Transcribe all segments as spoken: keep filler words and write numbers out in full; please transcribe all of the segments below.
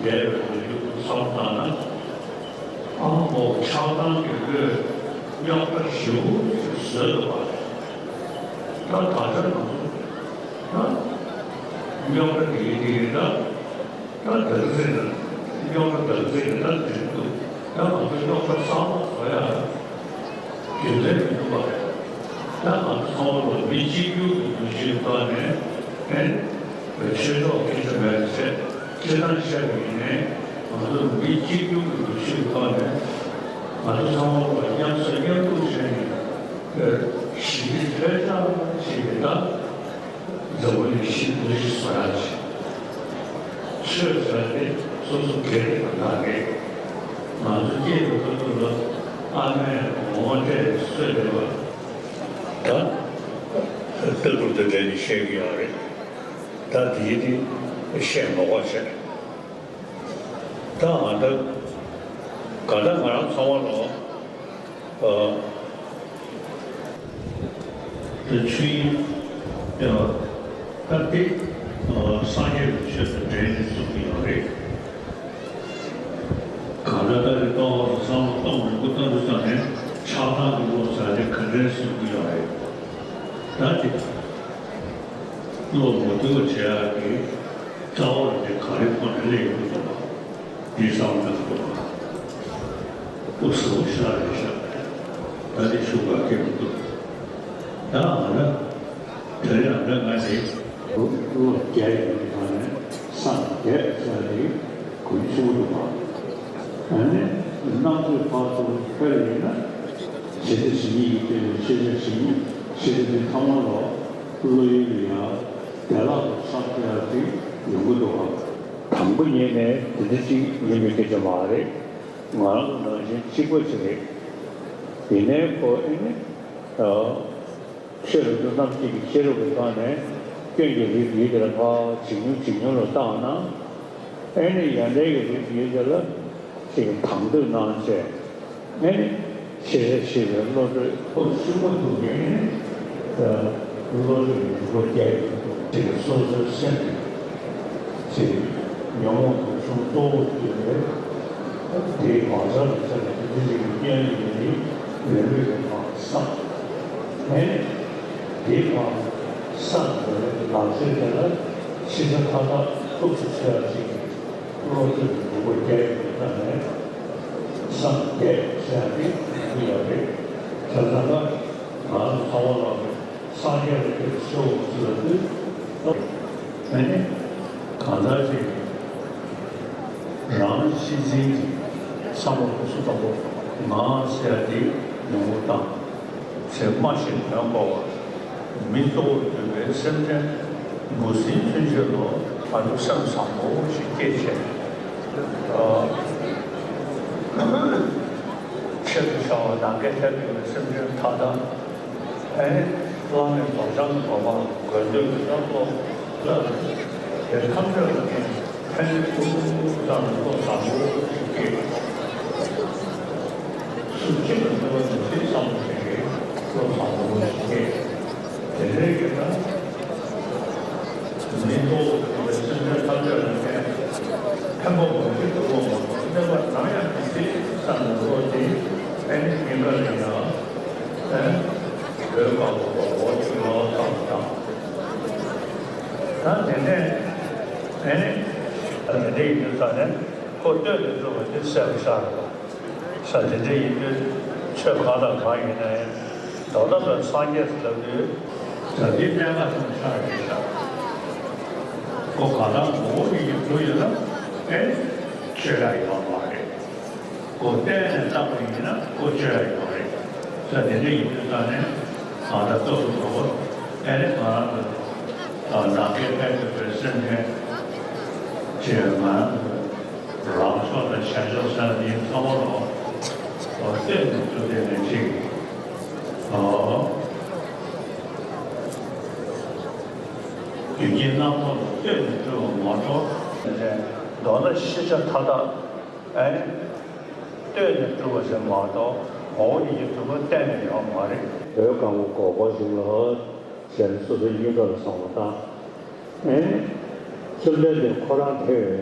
བསྡད་པའི་ལོ་རྒྱུས་བསམ་བློ་བཏང་ན། ཨ་མོ་ཆགས་སྡང་གི་བློས་རྙོག་དྲ་ཞེ་པོ་ཅིག་བཟོས་འདུག་པ། ད་ད་ཆ་ང་ཚོ་ད་རྙོག་དྲ་དེ་ཡིན་དེ་ཡིན་ད། ད་དེ་ཚོ་ཚེ་ན་རྙོག་དྲ་དེ་ཚོ་ཚེ་ན་ད་འགྲིག་འདུག་ད་ང་ཚོ་རྙོག་དྲ་གསར་པ་བཟོ་ཡ་རྒྱུ་མཚན་མི་འདུག་པ། ད་ང་ཚོ་ཚང་མ་ལ་མི་གཅིག་གྱུར་གྱི་འདུ་ཤེས་བཏང་ནས་ཨེ་ཆོས་ཕྱོགས་སྐད་ཆ་མེད་ཚེ་སྤྱིར་བཏང་བཤད་པ་ཡིན་ནའི་ང་ཚོ་མི་གཅིག་གྱུར་གྱི་འདུ་ཤེས་བཏང་ནས་ང་ཚོ་ཚང་མ་ལ་མཉམ་ཟ་མཉམ་འཐུང་བྱས་ནས་ཞི་བདེ་འཕེལ་ཕྱག་བྱེད་པའི་ད། འཛམ་བུ་གླིང་ཤིན་ཏུ་ཞིག་བཟོ་ཡག་ཆེ། ཆོས་ཟེར་དེ་སོ་སོ་སྒེར་གྱི་དོན་དག་རེད། ང་ཚོ་སྐྱེས་པའི་སྐབས་དུས་ལ་ཨ་མས་ངོ་མ་སྤྲད་ནས་གསོས་བསྡད་པ། ད་ལྟ་བུར་དུ་འདྲ་ནས་བཤད་ཀྱི་ཡོད་རེད། ད་དེའི་དེ་བཤད་མ་དགོས་བྱས། ད་ང་ད་ག་ད་ང་རང་ཚང་མ་ལ། ཨ། དེ་ཆོས་ཡིན། ཡང་ད་དེ་ཨ་སངས་རྒྱས་ཀྱི་ཆོས་དང་འབྲེལ་ནས་གསུང་གི་ཡོད་རེད། གང་ལྟར་ད་རེས་ལྟ་བ་དང་བསམ་བློ་གཏོང་རིང་པོ་གཏོང་དུས་ཙམ་ནས་ཆགས་སྡང་གི་བློ་ཟེར་དེ་ག་འདྲས་གསུང་གི་ཡོད་རེད། ད་དེ་བློ་མ་བདེ་བ་བྱེད་ཡག་གི་རྩ་བ་ལ་དེ་ག་རེ་ཁོ་ནས་སླེབས་ཡོང་གི་འདུག་ག་འདི་བསམ་བློ་འདུག་ག་སྐུ་གཟུགས་ཤ་རེ་ཤ། ད་དེ་ཤུགས་ག་སྐྱེ་མི་འདུག་ད་ང་ལ་དེ་རིང་ང་ལ་ང་དེ་བློ་རྒྱ་ཡིན་གྱི་ཐོག་ནས་སངས་རྒྱས་ས་དེ་གོ་ཆེན་པོ་འདུག་ག་ཨ་ནི་རྣམ་དཔྱོད་ཕར་ཚུར་འཕེལ་ཡིན་ན་ཇི་ལྟ་ཇི་སྙེད་ཡིན་པའི་ཤེས་བྱ་ཇི་སྙེད་ཤེས་བྱ་དེ་ཚང་མ་ལ་བློ་ཡུལ་ལ་ཡང་བདེ་བླག་ཏུ་ཆགས་ཐུབ་ཡག་ཅིག་ཡོང་གི་འདུག་ག་དང་པོ་ཉིད་ནས་དེ་འདྲ་ཅིག་ཡིན་པའི་སྐད་ཆ་མ་རེད། ང་རང་ཚོ་ནང་བཞིན་གཅིག་པ་ཅིག་རེད། ཡིན་ནའི་ཁོ་ཨེ་ནི། ཆོས་རབ་ཏུ་རྣམ་འབྱེད་ཀྱི་ཤེས་རབ་ཀྱི་ཐོག་ནས་སྐྱོན་གྱི་རིགས་ཡོད་དེ་ལ་ཕར་ཇེ་ཉུང་ཇེ་ཉུང་ལ་བཏང་ན། ཨེ་ནི་ཡོན་ཏན་གྱི་རིགས་ཡོད་དེ་ལ་ཅིག་དང་དོད་གནང་བྱས། ཨེ་ནི་ཤེས་བྱ་ཤེས་པའི་བློ་གྲོས་ཁོ་ཤུགས་མ་ཐུབ་ཀྱི་ཨེ་ནི་བློ་གྲོས་ཀྱི་འགྱུར་བ་རྒྱག་ཡོང་གི་འདུག་ཅིག་སོ་སོའི་སེམས་ཀྱི་ཅིག་ཉོན་མོངས་དུག་གཞུང་གཙོ་བོ་བརྒྱུད་པའི་དེའི་བག་ཆགས་ཀྱི་ཆ་ནས་དེ་འདྲ་ཅིག་གི་སྐྱོན་ཡོད་ནི་ཡོད་མེད་ཀྱི་ཐོག་བསམ། ཨེ་ནི། དེའི་བར་བསམ་པའི་ལག་ཆས་དེ་ལ་ཤེས་བྱ་མཐའ་དག་ཐུགས་སུ་ཆུད་ཡག་ཅིག་གི་བློ་གྲོས་ཀྱི་འགྱུར་བ་རྒྱག་ཡོང་གི་ཐོག་ནས་སངས་རྒྱས་ཟེར་ཡག་དེ་ཡོང་གི་ཡོད་རེད། བྱས་ཙང་ད་ང་རང་ཚོ་ཚང་མ་ལ་སངས་རྒྱས་ལ་སྐྱབས་སུ་མཆིའོ་ཟེར་དུས། ཨེ་ནི། གང་ལྟར་ཅིག་རང་གཅེས་འཛིན་གྱི་བསམ་བློ་ཁོ་སུ་དང་པོ་ང་ཟེར་ཡ་དེ་ཡོང་བ་དང་། ཚེ་སྨྲ་ཤེས་དོན་གོ་བ། མི་གཙོ་བོར་གྱུར་པའི་སེམས་ཅན་མུ་ཟིའི་མཚོན་བྱེད་ལ་ང་ཚོ་སེམས་བཟང་པོ་ཞིག་སྐྱེས་བྱས། ཨ། ཆེད་དུ་བྱ་བ་ནམ་མཁའི་མཐས་གཏུགས་པའི་སེམས་ཅན་མཐའ་དག་ཨེ་ནི། བླ་མེད་རྫོགས་བྱང་གི་གོ་འཕང་དགོས་འདོད་ཀྱི་བསམ་བློ་ལ། དེ་ཐམས་ཅད་ལ་ནི་ཕན་ཐོགས་ཙམ་ལ་བློ་བཟང་པོ་ཞིག་སྐྱེས། སུ་གཅིག་ལ་གནོད་པ་མི་བྱེད་བསམ་བློ་ཞིག་གིས་བློ་བཟང་པོ་ཞིག་སྐྱེས། དེ་འདྲའི་གི་ན། མི་མཐོ་བོ་དང་སེམས་ཅན་ཐམས་ཅད་ལ་ནི་ཕན་པ་མ་བྱེད་དུ་བློ་མ་བཟང་གནོད་པ་ནམ་ཡང་མི་བྱེད་བསམ་པའི་བློ་དེ་ཨེ་ནི་སྙིང་ག་ལ་ཡང་། ཨེ། བོད་ཁམས་པ་འོ་ཅིག་ལོ་ཙམ་དང་། ད་དེ་ནས་ཨེ་ནི། ད་དེ་འདྲ་ཡིན་དུས་ས་ནས་ཁོ་བསྟོད་དུ་བཅུག་པ་དེ་གསལ་པོ་ཤར་བ། ས་དེ་འདྲ་ཡིན་དུས་ཆོས་གང་དང་གང་ཡིན་ན་ཡང་མདོ་སྟོད་པའི་སངས་རྒྱས་ལབ་དུས། ད་དེ་གནད་འགག་ཆེན་པོ་ཤར་བ་རེད་ཤག་ཁོ་གང་ལྟར་ངོ་བོ་ཉིད་ཀྱིས་གྲུབ་ཡོད་ན་ཨེ་ཆོས་ཡག་ཡོད་མ་རེད། ཁོ་བལྟས་ནས་བཏགས་པ་ཡིན་ན་ཁོ་ཆོས་ཡག་ཡོད་རེད། ས་དེ་འདྲ་ཡིན་དུས་ད་ནས་གང་ལྟར་སྟོབས་སུ་འགྲོ་བ་ཨེ་རེད། ང་རང་ཚོ་ནམ་མཁའི་མཐས་གཏུགས་པའི་སེམས་ཅན་ཅེས་ང་རང་ཚོ་རང་ཕྱོགས་དང་གཞན་ཕྱོགས་ཟེར་ན་འདི་ཚང་མ་ལ་བལྟས་ནས་བཅུག་དེ་ནས་ཅིག་ཨོ། རྒྱུ་རྐྱེན་རྣམ་རྟོག་ལ་བལྟས་ནས་བཅུག་པ་མ་གཏོགས། མདོར་ན་ཤེས་བྱ་མཐའ་དག་ཨེ། བསྟོད་ནས་བསྒྲུབ་པ་ཞིག་མ་གཏོགས་ངོ་བོ་ཉིད་ཀྱིས་གྲུབ་པ་གཏན་ནས་ཡོད་མ་རེད། བོད་གངས་ཀྱི་སྒོ་ཁོག་ཞིག་ལ་ཟེར་ནས་སོ་སོའི་སྙིང་ག་ལ་བསམ་བློ་བཏང་། ཨེ། བཅོམ་ལྡན་འདས་ཁོ་རང་དེ་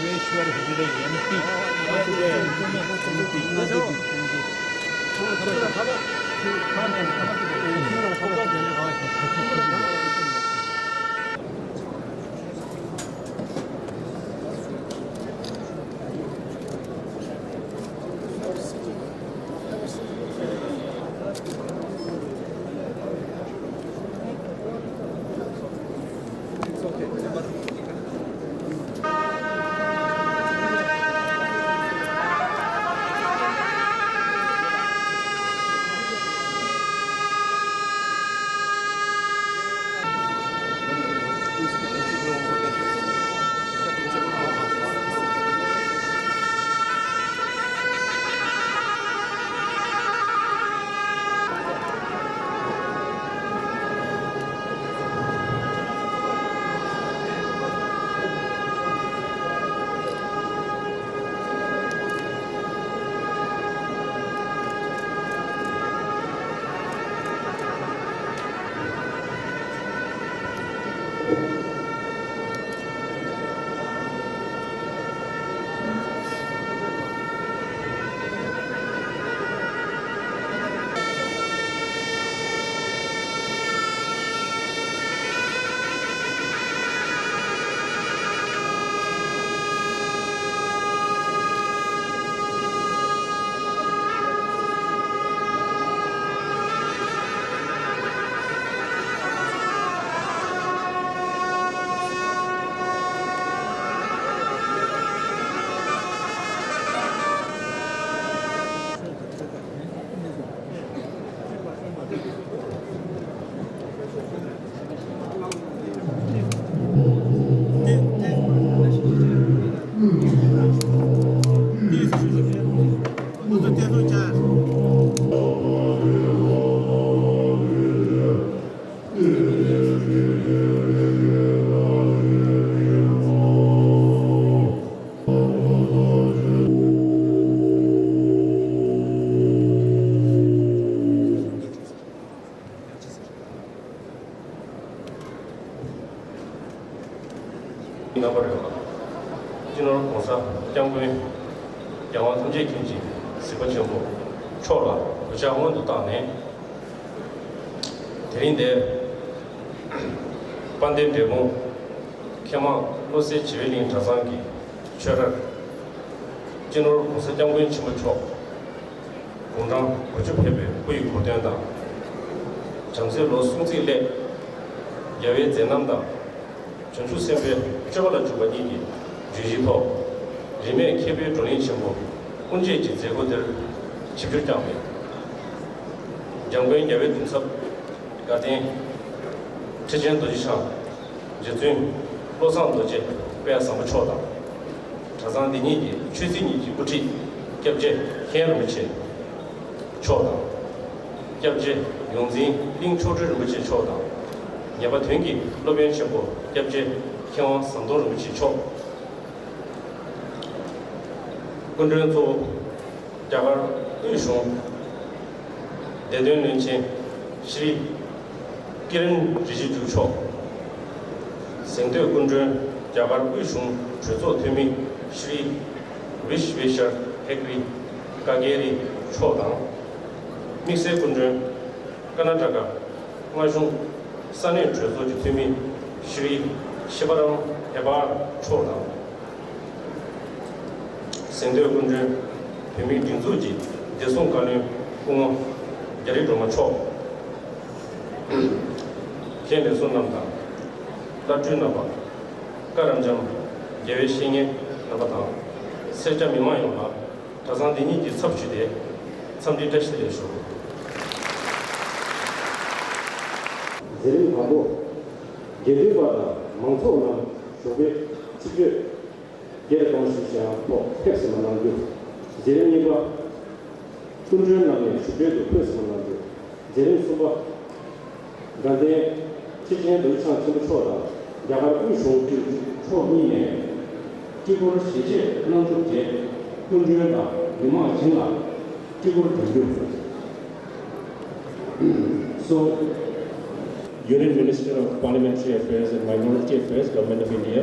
विश्वेश्वर Hegde MP, MP. རྣམ་པར་རོལ་པ། སྤྱི་ནོར་༸གོང་ས་༸སྐྱབས་མགོན་རྒྱལ་དབང་ཐམས་ཅད་མཁྱེན་ཅིང་གཟིགས་པ་ཆེན་པོ་མཆོག་ལ་གུས་ཕྱག་སྔོན་དུ་བཏང་ནས། དེ་རིང་འདིར་དཔལ་ལྡན་འབྲས་སྤུངས་མཁས་མང་བློ་གསལ་བྱེ་བའི་གླིང་གྲྭ་ཚང་གི་ཆོས་རར་སྤྱི་ནོར་༸གོང་ས་༸སྐྱབས་མགོན་ཆེན་པོ་མཆོག་དགུང་གྲངས་དགུ་བཅུ་ཕེབས་པའི་སྐུ་ཡི་གོ་སྟོན་དང་། བྱམས་བརྩེའི་ལོ་གསུམ་བརྩེགས་སླད་རྒྱལ་བའི་མཛད་རྣམ་དང་། བྱང་ཆུབ་སེམས་དཔའི་སྤྱོད་པ་ལ་འཇུག་པ་གཉིས་ཀྱི་བརྗོད་གཞིའི་ཐོག་རིས་མེད་མཁས་པའི་བགྲོ་གླེང་ཆེན་པོ་དབུ་འབྱེད་ཀྱི་མཛད་སྒོ་འདིར་ཆིབས་བསྒྱུར་བསྐྱངས་པའི་འཇམ་མགོན་རྒྱལ་བའི་གདུང་ཚབ་དགའ་ལྡན་ཁྲི་ཆེན་རྡོ་རྗེ་འཆང་རྗེ་བཙུན་བློ་བཟང་རྡོ་རྗེ་དཔལ་བཟང་པོ་མཆོག་དང་། གྲྭ་ཚང་འདི་ཉིད་ཀྱི་ཆོས་སྲིད་གཉིས་ཀྱི་དབུ་ཁྲིད་སྐྱབས་རྗེ་མཁན་རིན་པོ་ཆེ་མཆོག་དང་། སྐྱབས་རྗེ་ཡོངས་འཛིན་གླིང་མཆོག་སྤྲུལ་རིན་པོ་ཆེ་མཆོག་དང་། ངེས་པ་དོན་གྱི་སློབ་དཔོན་ཆེན་པོ་སྐྱབས་རྗེ་མཁས་དབང་ཟམ་གདོང་རིན་པོ་ཆེ་མཆོག་སྐུ་མགྲོན་གཙོ་བོ་རྒྱ་གར་དབུས་གཞུང་བདེ་དོན་བློན་ཆེན་ཤྲི་ཀི་རན་རི་ཇི་ཇུ་མཆོག་གཟེངས་བསྟོད་སྐུ་མགྲོན་རྒྱ་གར་དབུས་གཞུང་གྲོས་ཚོགས་འཐུས་མི་ཤྲི་བིཤ་བི་ཤར་ཧེ་ཀ་རི་ཀ་གེ་རི་མཆོག་དང་། དམིགས་བསལ་སྐུ་མགྲོན་ཀར་ན་ཊ་ཀ་མངའ་གཞུང་ས་གནས་གྲོས་ཚོགས་ཀྱི་འཐུས་མི་ཤྲི་ཤི་བ་རམ་ཧེ་བར་མཆོག་དང་། གཟེངས་བསྟོད་སྐུ་མགྲོན་བོད་མིའི་སྒྲིག་འཛུགས་ཀྱི་བདེ་སྲུང་བཀའ་བློན་སྐུ་ངོ་རྒྱ་རི་སྒྲོལ་མ་མཆོག་མཁན་ལས་ཟུར་རྣམས་དང་། བླ་སྤྲུལ་རྣམ་པ། བཀའ་རབ་འབྱམས་རྒྱལ་བའི་བཤེས་གཉེན་རྣམ་པ་དང་། སེར་སྐྱ་མི་མང་ཡོངས་ལ་གྲྭ་ཚང་འདི་ཉིད་ཀྱི་ཚབ་ཞུས་ཏེ་འཚམས་འདྲིའི་བཀྲ་ཤིས་བདེ་ལེགས་ཞུ། མཛད་རིམ་དང་པོ། དགེ་འདུན་པ་དང་མང་ཚོགས་རྣམས་ཞོགས་པའི་ཆིབས་བསྒྱུར་སྒེར་གཏོང་ཞུ་ཞིང་ཐོག་ཕེབས་ཟིན་པ་གནང་རྒྱུ། མཛད་རིམ་གཉིས་པ། སྐུ་མགྲོན་རྣམ་གཉིས་བཞུགས་གྲལ་དུ་ཕེབས་ཟིན་པ་གནང་རྒྱུ། མཛད་རིམ་གསུམ་པ། དགའ་ལྡན་ཁྲི་ཆེན་རྡོ་རྗེ་འཆང་ཆེན་པོ་མཆོག་དང་རྒྱ་གར་དབུས་གཞུང་མཆོག་གཉིས་ནས་དཀྱིལ་འཁོར་ཞལ་ཕྱེ་གནང་གྲུབ་རྗེས་སྐུ་མགྲོན་དང་མི་མང་བྱིངས་ལ་དཀྱིལ་འཁོར་སྒྲོན་རྒྱུ། སོ། Union Minister of Parliamentary Affairs and Minority Affairs, Government of India.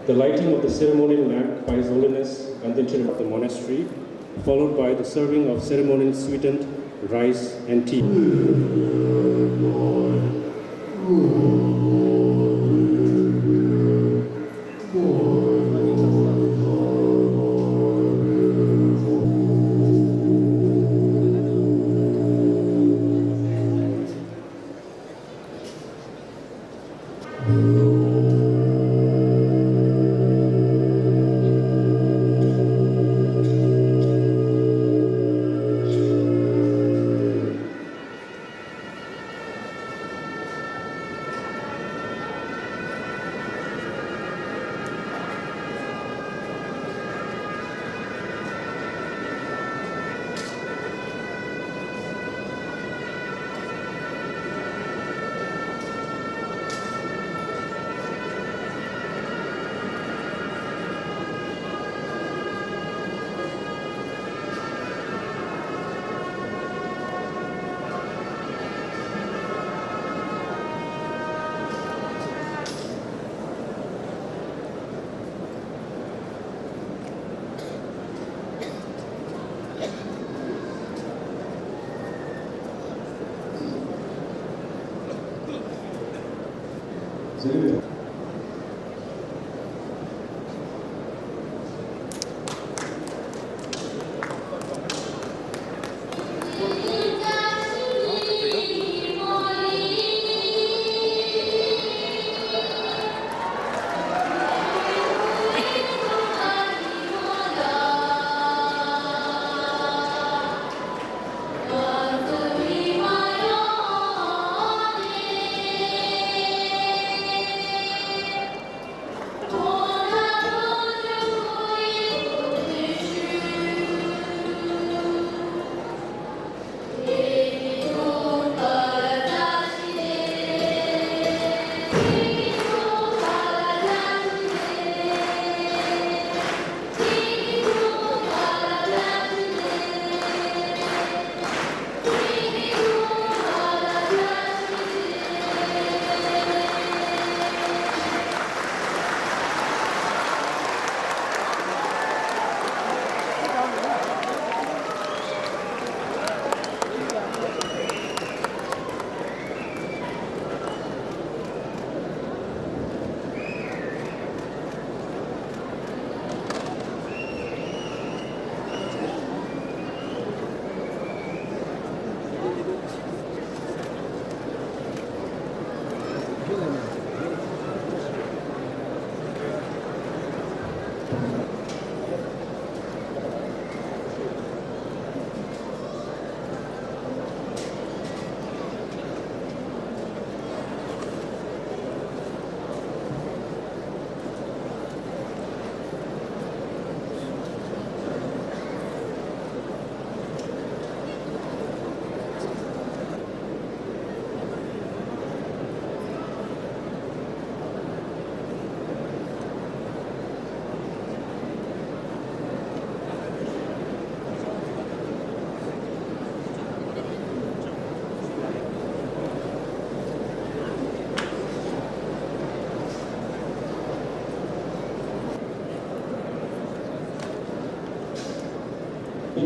The lighting of the ceremonial lamp by His Holiness Gandhi Charan of the monastery, followed by the serving of ceremonial sweetened rice and tea.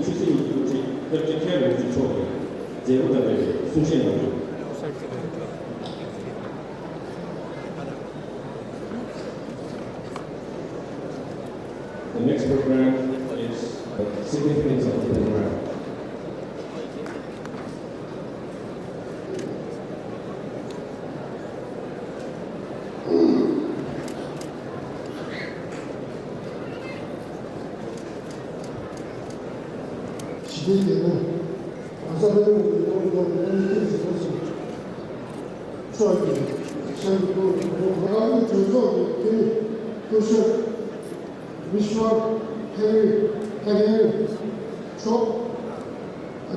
ཆོས་སྲིད་ཀྱི་ཐུགས་རྗེ་ཐུགས་རྗེ་མཁན་རིན་པོ་ཆེ་མཆོག་གིས་མཛད་སྒོ་དང་འབྲེལ་བའི་གསུང་བཤད་གནང་རྒྱུ། The next program is the significance of the program. ཞི་བདེའི་ལས་ངན་གང་ཟག་སློབ་གཉེར་གྱི་ཡོང་འབྱོར་ལས་ངན་ཐེངས་ཤིག་ཐོག་ཅིག་ཕྱོགས་ཀྱི་ཞབས་ཀྱི་ཐོག་ཏུ་འགྲོ་བ་རང་གི་གྲོས་ཚོགས་ཀྱི་འཐུས་མི་སྐུ་ཞབས་Vishwa Harry Harry མཆོག་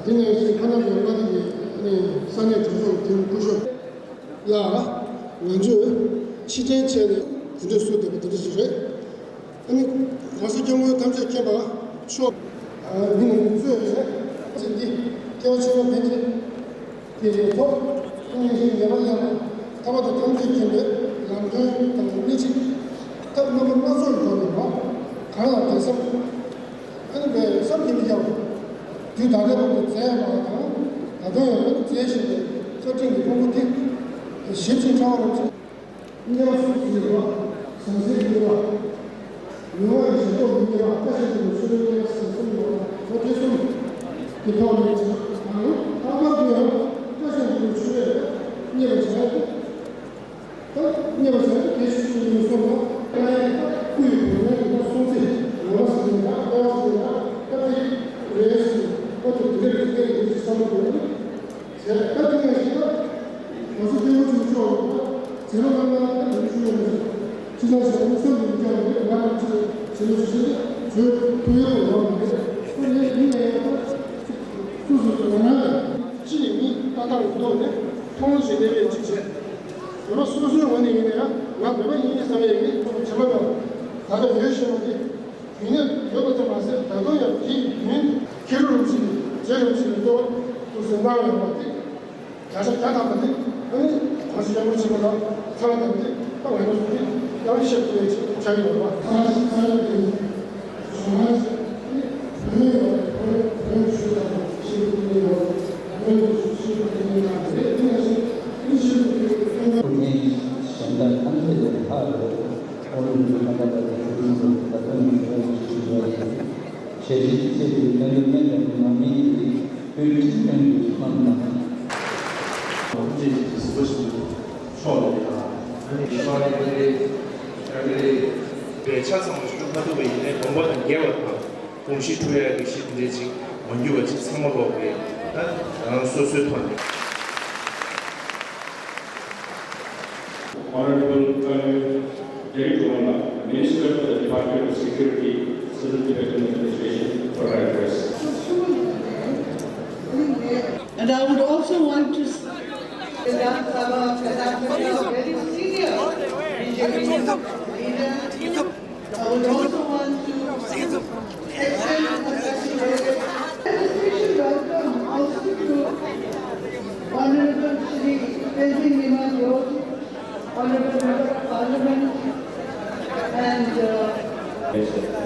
དེ་ནས་ཁ་ན་ཌའི་མངའ་སྡེ་གི་ས་གནས་གྲོས་ཚོགས་ཀྱི་འཐུས་མི་སྐུ་ཞབས། ལ། ང་ཚོས་ཕྱིར་དྲན་བྱས་ནས་གོ་སྒྲིག་ཞུས་བསྡད་པ་དེ་འདྲ་ཞིག་རེད། ཨ་ནི་རང་སྲིད་སྐྱོང་མཁན་ཐམས་ཅད་མཁྱེན་པ་མཆོག་ཨ་ནི་ང་ཚོས་རེད། ཅིག་འདི་སྐྱེ་བ་ཕྱི་མ་ཕན་ཆད་དེ་ཡོད་ཐོག་ཨ་ནི་ངེས་པར་ཡང་ཐར་པ་དང་ཐམས་ཅད་མཁྱེན་པའི་ལམ་སྟོན་དང་སྣེ་ཁྲིད། ཐབས་རྣམ་པ་སྣ་ཚོགས་ཀྱི་སྒོ་ནས་ནོ། གང་ལ་དེ་བསམ། ཨ་ནི་བས་བསམ་གྱིས་མི་ཁྱབ། དུས་ད་ལྟའི་བར་དུ་མཛད་ཡོད་པ་དང་། ད་དུང་ཡང་ཨ་ནི་མཛད་བཞིན་པའི་བཀའ་དྲིན་གྱི་ཕུང་པོ་དེ། ཞིབ་ཅིང་ཕྲ་བ་རུ་ཅིག་དམྱལ་བ་གསུམ་གྱི་རིག་པ། ཟང་ཟིང་གི་དམྱལ་བ། མྱོང་བ་ཡི་ཞེན་ཁོག་གི་དམྱལ་བ། བཀའ་བཞིན་དུ་ཆོས་ལ་དམྱལ་བ་ཟེར་གསུམ་ཡོད་པ། འོ་དེ་གསུམ་གྱི་ཐོག་ནས་ཅིག་དང་། ལྷག་པར་དུ་ཡང་བཀའ་བཞིན་དུ་ཆོས་ལ་དམྱལ་བ་བྱ་ཡ་དེ། ད་སྨྱོ་བ་བྱས་ཏེ་དེ་ཤུགས་ཆེན་ཡིན་སོང་ན། ད་ཡིན་ན་སྐུ་ཡི་གོ་གནས་ཡིན་ན་སྲུང་བརྩི་ངོ་མ་ཟིན་ན། ལྟ་བ་ཟིན་ན། ད་དེ་རེད་ཟིན་ཨོ་ཐུ་དེ་འདྲ་དེ་འདྲ་ཡིན་ཟེར་བསམ་བློ་འདོན་ནས་བྱས། ད་དེ་ནས་ཤི་ད་ང་ཚོ་སྐྱེ་བོ་ཆུང་ཆུང་བ་ད་ཟེར་བ་ལ་ང་ད་དེ་ཆུང་ཡོང་མ་ཟིན། ཅི་ལ་ཟེར་ན་སེམས་ཀྱི་མི་སྐྱོ་བ་རེད། ང་རང་ཚོ་ཟེར་ན་ཟེར་ན་བྱོས་ཐུབ་ཡོད་པ་ཡོང་མ་རེད། ཁོ་ནས་ཡིན་ན་ཡང་ད་སུ་སུ་སུ་ང་རང་ལ་ཅི་ནས་མི་ལྟ་སྟངས་ལ་ལྟོས་ནས་མཐོང་ལོ་ཞེས་གནས་པའི་ཅིག་བྱས། བོད་པ་སོ་སོའི་ངོས་ནས་ཡིན་ན་ཡང་ང་བོད་པ་ཡིན་བསམ་ཡས་ཀྱི་ཐོག་བྱེད་མ་དང་། ད་ལྟ་ཡོད་ཤེས་པ་དེ་རྒྱུན་ནས་ཡོད་པ་ཙམ་མ་ཟད། ད་དུང་ཡང་དེའི་རྒྱུན་མཁས་གྲུབ་རིན་པོ་ཆེ་གིས་རྗེ་རིན་པོ་ཆེ་ལ་གཙོ་བོ་ཐུགས་སུ་གནང་ཡོད་པ་དེ་བརྒྱ་ཆ་བརྒྱ་ཐམ་པ་དེ་ཨ་ནི་གོང་ས་སྐྱབས་མགོན་ཆེན་པོ་དང་ཚང་མ་དེ་ད་ང་ཚོ་དེ་ཡང་བཤད་དགོས་ཡས་ཅིག་ཆགས་ཡོད་པ། ཕྱོགས་ལ་ཡང་ཨ་ནི་ཤ་རེ་ཀ་རེ་ཀ་རེ་བས་ཆ་ཚང་བ་ཞིག་སྤྲོད་མ་ཐུབ་པ་ཡིན་ནའི་དགོངས་པ་དང་འགལ་བ་དང་། དགོངས་གཞི་འཁྲུལ་ཡ་གི་གཞི་དེ་འདྲ་ཅིག་མ་འགྱུར་བ་ཅིག་ཚང་མ་ལོག་པའི་ད་རང་སོ་སོའི་ཐོག་ནས། Honorable Colonel Derek Rowland, Minister for the Department of Security, Southern Tibetan Administration, for her address. And I would also want to s- Bidhan Sabha, Bidhan Sabha, very senior B J P leader. I would also want to extend a special welcome also to Honorable Shri Tenzing Nyima Dorji, Honorable Member of Parliament, and, uh,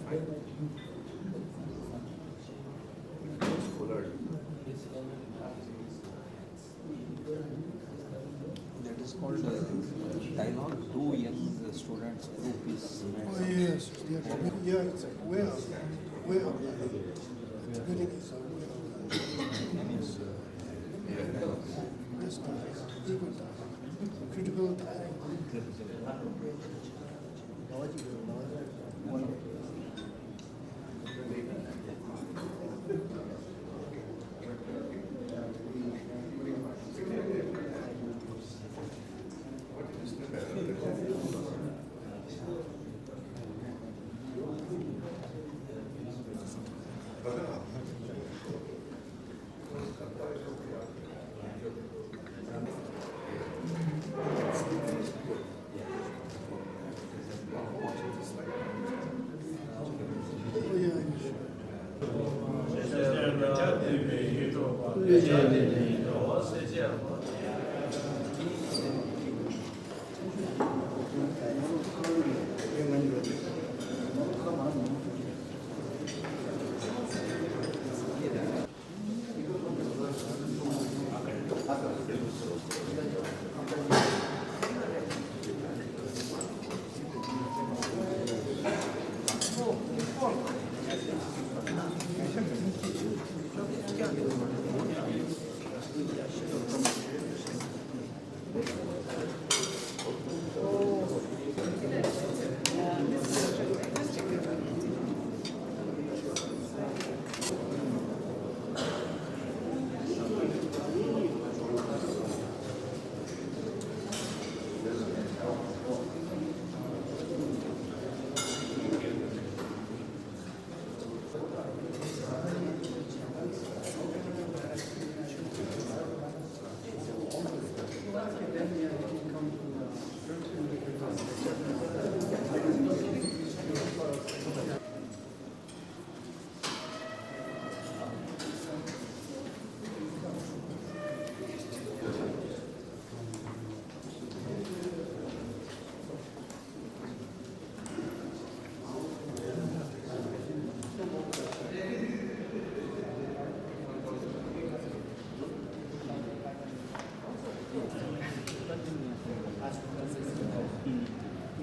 That is called uh, dialogue, two young students, two peace. Oh, yes, yes. Yeah, it's a way of, way of, it's a good, it's a way of, it's a critical time.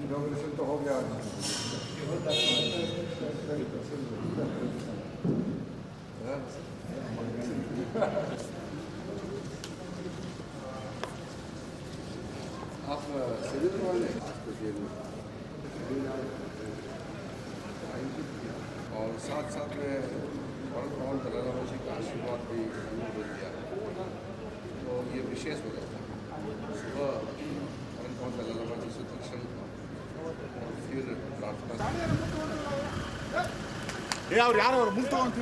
Inauguration तो हो गया। आप सिविल वाले? और साथ साथ में परम पावन दलाई लामा जी का आशीर्वाद भी हमने दिया, तो ये विशेष हो जाता है। सुबह परम पावन दलाई लामा जी से दर्शन और फिर प्रार्थना। 야, 우리 알아, 우리 뭉뚱한 표.